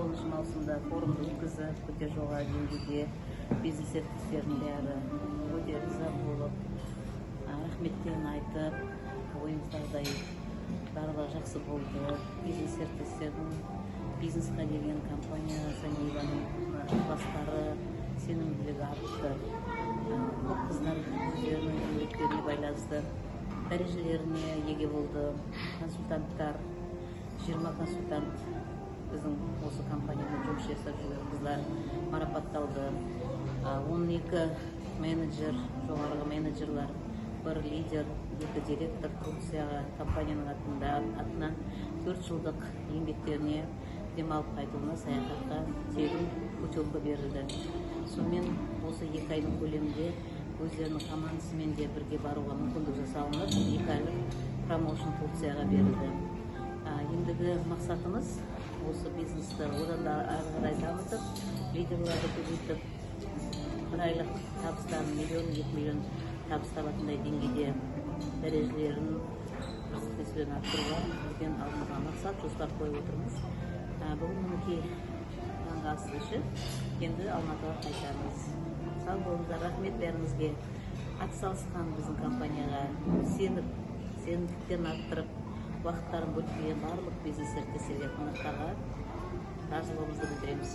9 маусымда форумды өткізіп, өте жоғары деңгейде, бизнес серіктестердің бәрі өте риза болып, рахметтерін айтып, ойымыздағыдай барлығы жақсы болды. Бизнес серіктестердің бизнесқа деген, компания Саниваның ықыластары, сенімділігі артты. Көп қыздар өздерінің еңбектеріне байланысты дәрежелеріне еге болды. Консультанттар, 20 консультант, біздің осы компанияда жұмыс жасап жүрген қыздар марапатталды. 12 менеджер, жоғарғы менеджерлар, бір лидер, екі директор Турцияға компанияның атынан 4 жылдық еңбектеріне демалып қайтуына, саяхатқа тегін путевка берілді. Сонымен, осы 2 айдың көлемінде өздерінің командасымен де бірге баруға мүмкіндік жасалынып, 2 айлық промоушн Турцияға берілді. Ендігі мақсатымыз осы бизнесті одан да ары қарай дамытып, лидерларды көбейтіп, бір айлық табыстарын миллион, 2 миллион табыс табатындай деңгейде дәрежелерін бір арттыруға үлкен алдымызға мақсат, жоспар қойып отырмыз. Бүгін, мінекей, таңғы асты ішіп, енді Алматыға қайтамыз. Сау болыңыздар, рахмет бәріңізге, атсалысқан, біздің компанияға сеніп, сенімділіктерін арттырып, уақыттарын бөліп келген барлық бизнес серіктестерге, қонақтарға разылығымызды білдіреміз.